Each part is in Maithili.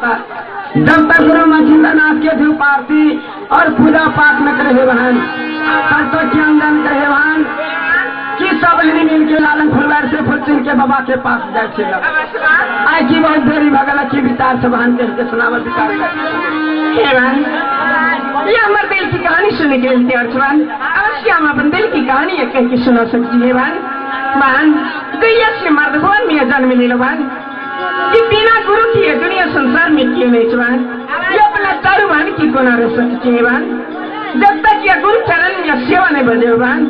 जाता। जब तक गुरु मच्छिंद्र नाथ के धूप आरती और पूजा पाठ न करे बहन, तब तक की अंजन करे बहन कि सब बहनी मिल के लालन फुलवार से फुलचुन के बाबा के पास जाए छे। आई की बहुत देरी भगल की विचार से बहन के सुनावल विचार हे बहन, ये हमारे दिल की कहानी सुने के लिए तैयार बहन। अवश्य हम अपन दिल की कहानी एक कह के सुना सकती है बहन। बहन गैया से मर्द भवन में जन्म ले लो बहन, कि बिना गुरु की ये दुनिया संसार में क्यों नहीं बहन। ये अपना चारू बहन की कोना रह सकती है बहन। जब तक यह गुरु चरण या सेवा नहीं बजे बहन,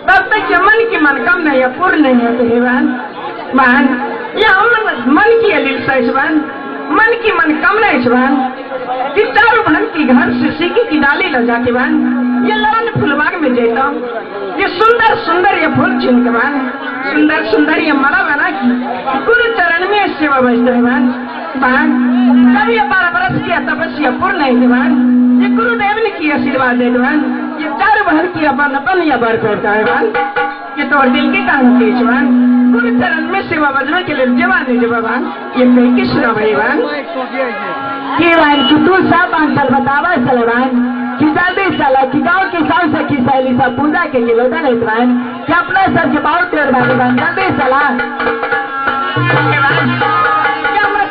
तब तक ये मन की मनोकामना या पूर्ण नहीं होते है बहन। बहन यह हम मन की लिलसा है बहन, मन की मनोकामना है बहन कि चारू बहन की घर से सीकी की डाली ल जाके बहन ये लाल फुलबाग में जाता हूँ, ये सुंदर सुंदर ये फूल चुन के बहन, सुंदर सुंदर ये माला बना की गुरु चरण में सेवा बजते है बहन। बहन कभी ये 12 बरस की तपस्या पूर्ण नहीं थी बहन, ये गुरुदेव ने की आशीर्वाद दे बहन, ये चार बहन की अपन अपन या बार करता है बहन। ये तो दिल की कहानी थी बहन, गुरु चरण में सेवा बजने के लिए जवान नहीं जवान बहन, ये कहीं किस सुना भाई बहन। की बहन कि तू सब अंचल बतावा चले बहन कि जल्दी चला कि गाँव की साउ सखी सहेली सब पूजा के लिए लोटन है बहन, कि अपने सब के बहुत देर बहन जल्दी चला।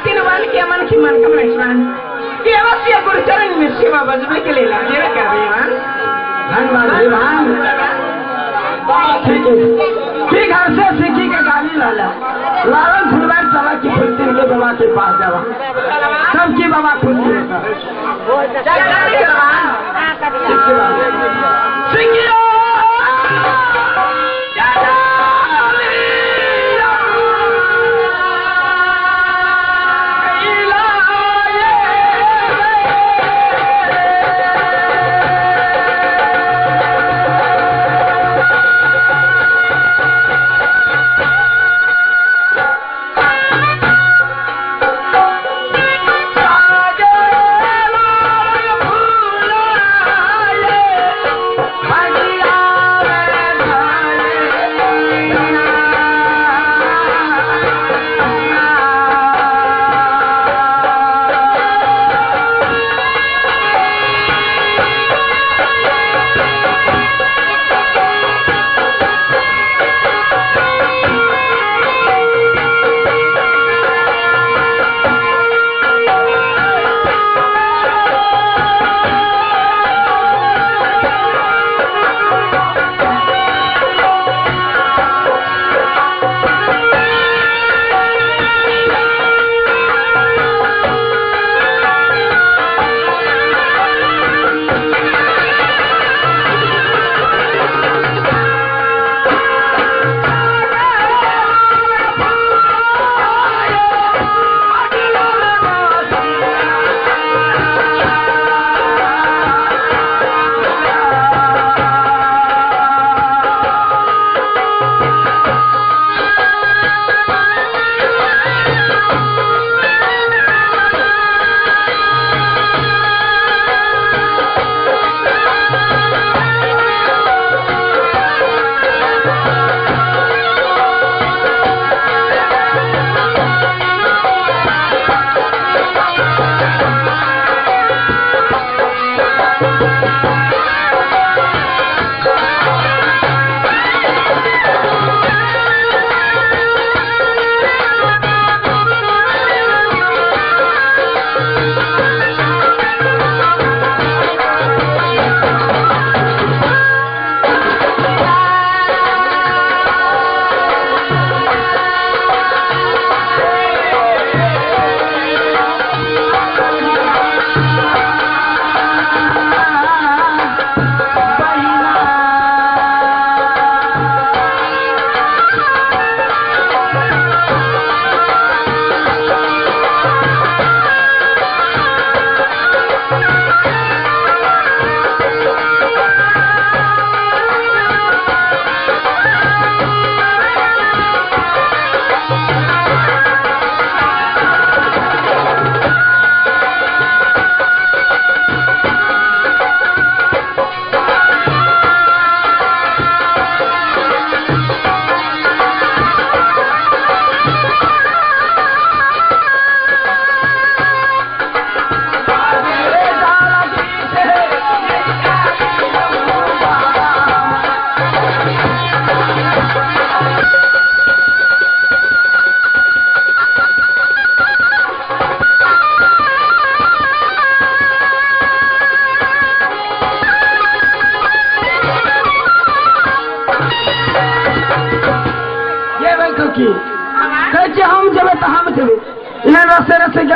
तीन बहन की मन की मनोकामना बहन कि अवश्य गुरु चरण में सेवा बजने के लिए लागे कर बहन। धन्यवाद बहन। ठीक है, ठीक घर से सीखी के गाली लाला लालन फुलवार चला की फुलती के बाबा के पास जावा, सबकी बाबा खुश होता। Yeah.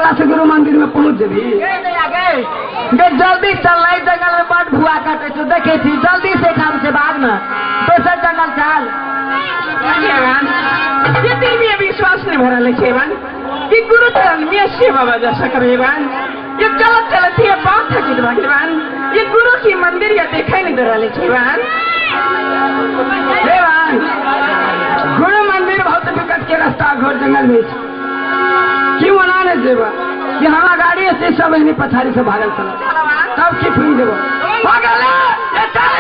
चलला से गुरु मंदिर में पहुंच जेबी। गए जल्दी चल रही जंगल में बड़ भुआ काटे छो देखे छी जल्दी से काम से भाग ना दोसर जंगल चल। ये दिल में विश्वास नहीं भरल छै बन कि गुरु चरण में शिव बाबा जा सकरे बन। ये चलत चलत ये बात थकित भगवान ये गुरु की मंदिर या देखाई नहीं दे रहल छै बन। देवान गुरु मंदिर बहुत विकट के रास्ता घोर जंगल में क्यों मना नहीं जेबा कि हमारा गाड़ी से सब एहनी पछाड़ी से भागल चल तब की फूल देबो भागल ये चल।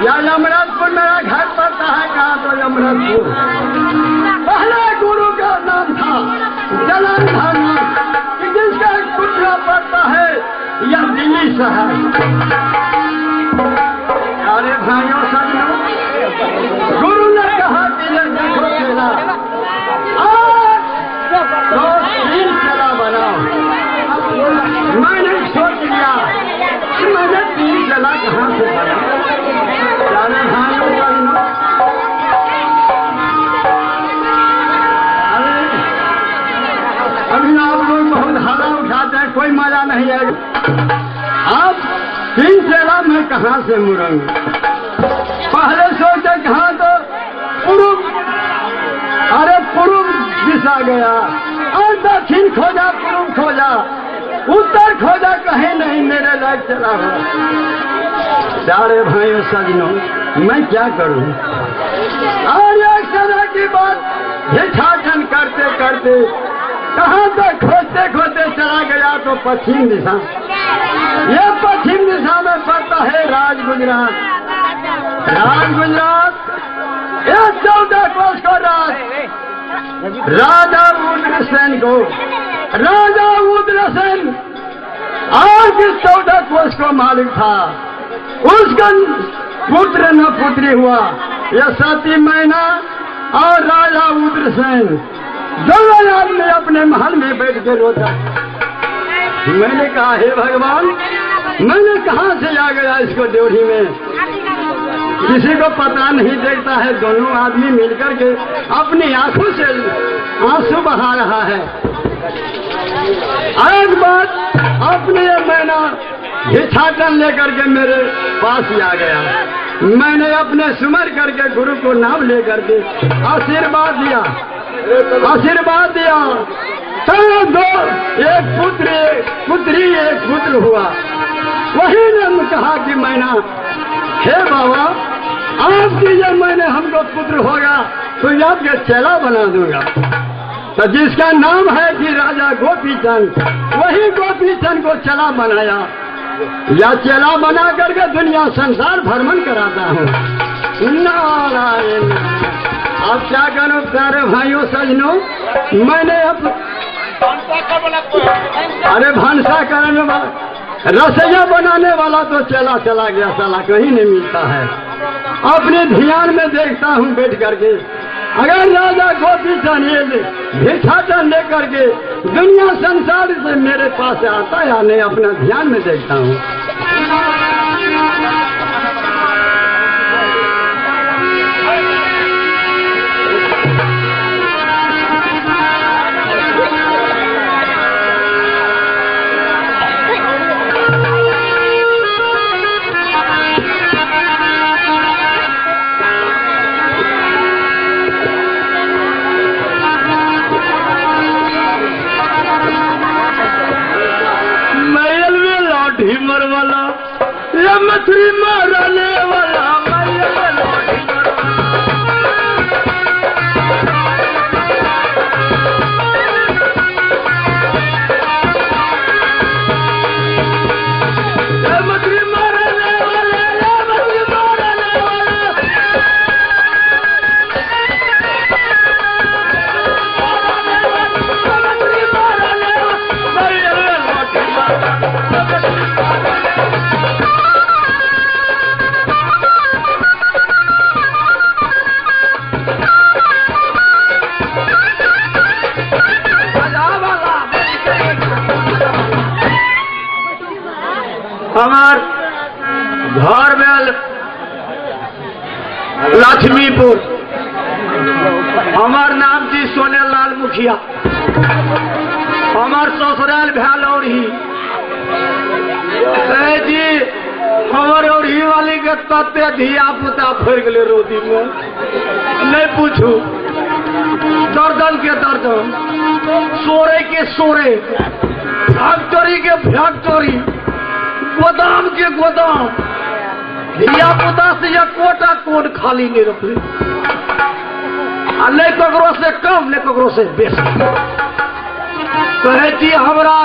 या यमराजपुर मेरा घर पड़ता है, कहाँ तो यमराजपुर। पहले गुरु का नाम था जलंधर, जिसका पुत्र सहाय। अरे भाइयों सज्जनों, गुरु ने कहा कि ये देखो चेला, आज तो 3 चेला बनाओ। मैंने सोच लिया कि मैंने 3 चेला कहाँ से बना। अरे भाइयों सज्जनों, अरे अभी आप लोग बहुत हला उठाते हैं, कोई मजा नहीं आएगा। आप 3 चेला मैं कहाँ से मुड़ूंगा। पहले सोचे कहाँ तो पूर्व, अरे पूर्व दिशा गया और दक्षिण खोजा, पूर्व खोजा, उत्तर खोजा, कहीं नहीं मेरे लायक चला हुआ। सारे भाइयों सज्जनों, मैं क्या करूं। और एक समय की बात भिक्षाटन करते करते कहाँ तक खोजते खोजते चला गया तो पश्चिम दिशा। ये पश्चिम दिशा में पड़ता है राज गुजरात। राज गुजरात ये 14 कोस को राज राजा उद्रसेन को, राजा उद्रसेन आज 14 कोस को मालिक था। उसका पुत्र न पुत्री हुआ। यह सती मैना और राजा उद्रसेन दोनों आदमी अपने महल में बैठ के रोता। मैंने कहा हे भगवान, मैंने कहाँ से आ गया इसको ड्योढ़ी में, किसी को पता नहीं देखता है। दोनों आदमी मिलकर के अपनी आंखों से आंसू बहा रहा है। एक बात अपने मैना भिक्षाटन लेकर के मेरे पास ही आ गया। मैंने अपने सुमर करके गुरु को नाम लेकर के आशीर्वाद दिया, आशीर्वाद दिया। तो दो, एक पुत्र, पुत्री, एक पुत्र हुआ। वही ने कहा कि मैना, हे बाबा, आपकी जब मैंने हमको पुत्र होगा तो आपके चेला बना दूंगा। तो जिसका नाम है कि राजा गोपीचंद, वही गोपीचंद को चेला बनाया। या चेला बना करके दुनिया संसार भ्रमण कराता हूँ। नारायण। अब क्या करूँ प्यारे भाइयों सज्जनों, मैंने अब अरे भानसा करने वाला, रसोईया बनाने वाला तो चला चला गया, साला कहीं नहीं मिलता है। अपने ध्यान में देखता हूँ बैठ करके, अगर राजा गोपीचंद ये भिक्षाटन लेकर के दुनिया संसार से मेरे पास आता या नहीं, अपना ध्यान में देखता हूँ। मर वाला या मछली मारने वाला, मछली मारने वाला, मछली मारने वाला, मछली मारने वाला। हमार घर में लक्ष्मीपुर, हमार नाम जी सोनेलाल मुखिया, हमार ससुराल भेल औरही जी। हमार औरही वाली के तते धिया पुता फर गए रोदी में, नहीं पूछू। दर्जन के दर्जन, सोरे के सोरे, फैक्ट्री के फैक्ट्री, गोदाम के गोदाम, धिया पुता से एकोटा कोन खाली नहीं रखले, आ नहीं ककरो से कम नहीं ककरो से बेसी। कहे छी हमरा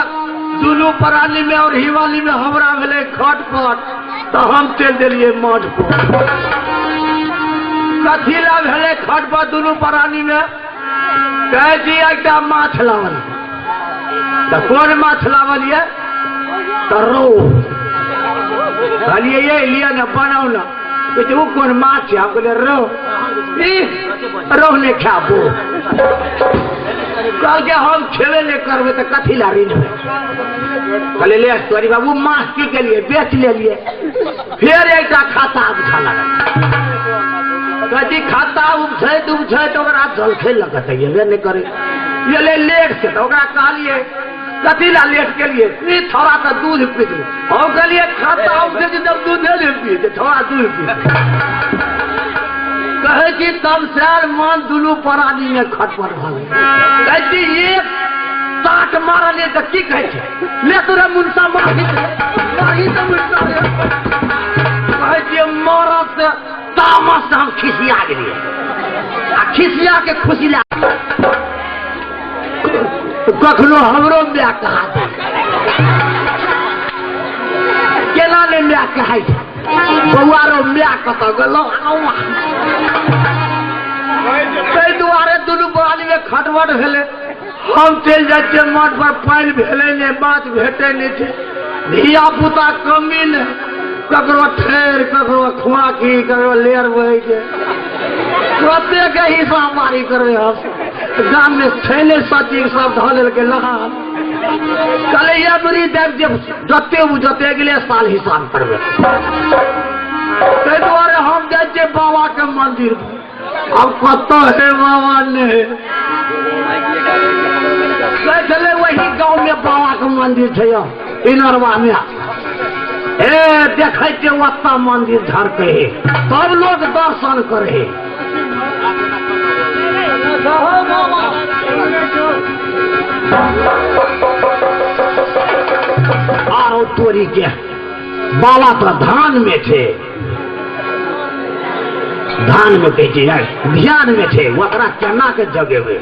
दुनू प्राणी में और हिवाली में हमरा भेलै खटपट, तो हम चलि देलियै मठ पर। कथी ला भेलै खटपट दुनू प्राणी में? कहै छी एकटा माछ लावल, तऽ कोन माछ लावल ये? तऽ रोहु। कहलिए ये लिअ ने बनाउ ने। कहै छै ओ कोन माछ छै? हम कहलिए रहु। ई रहु नहि खाबो। कहलकै हम खेबे नहि करबै तऽ कथी लए रिनबै? कहलिए ले तोरी बाबू माछ की केलिए, बेच लेलिए। फेर एकटा खाता उपझऽ लागल। कहै छी खाता उपझैत उपझैत ओकरा जलखै लऽ कऽ तऽ एबे नहि करै, एलै लेट से। तऽ ओकरा कहलिए कथी ला लेट केलिए? ई थोड़ा तऽ दूध पी ले। हम कहलिए खाता उपझै छै तब दूधे नहि पी छै, थोड़ा दूध पी। कहै छी तब सैर मन दुनू प्राणी में खटपट भऽ गेल। कहै छी एक ताट मारलिए तऽ की कहै छै, ले तोरा मुनसा मारही मारही तऽ मुनसा रे। कहै छियै मरत से तामस से हम खिसिया गेलियै आ खिसिया के खुशी ला कखनो हमरो माय कहा दे, केना ने माय कहै छै, बौआ रो माय कतऽ गेलौ? ताहि दुआरे दुनू प्राणी में खटबट भेलै। हम चलि जाइ छियै मठ पर, पानि भेलै नहि, माछ भेटै नहि छै, धिया पुता कमी नहि, ककरो ठेर ककरो खोआखी ककरो लेर बहै छै, कतेक हिसाब बारी करबै हम? गाममे छै नहि सचिव, सब धऽ लेलकै नहान। कहले अबरी देव जे जते ओ जते अगले साल हिसाब करबै। ताहि दुआरे हम जाइ छियै बाबाके मंदिर। आब कतऽ हे बाबा? ने कहै छलै वही गाँवमे बाबाके मंदिर छै यौ इनरवा में। ए देखै छियै ओतऽ मंदिर झरकै हे, सब लोग दर्शन करै हे। आरो तोरी के बाबा तऽ धान में छै, धान में कहै छै ध्यान में छै, ओकरा केना के जगेबै?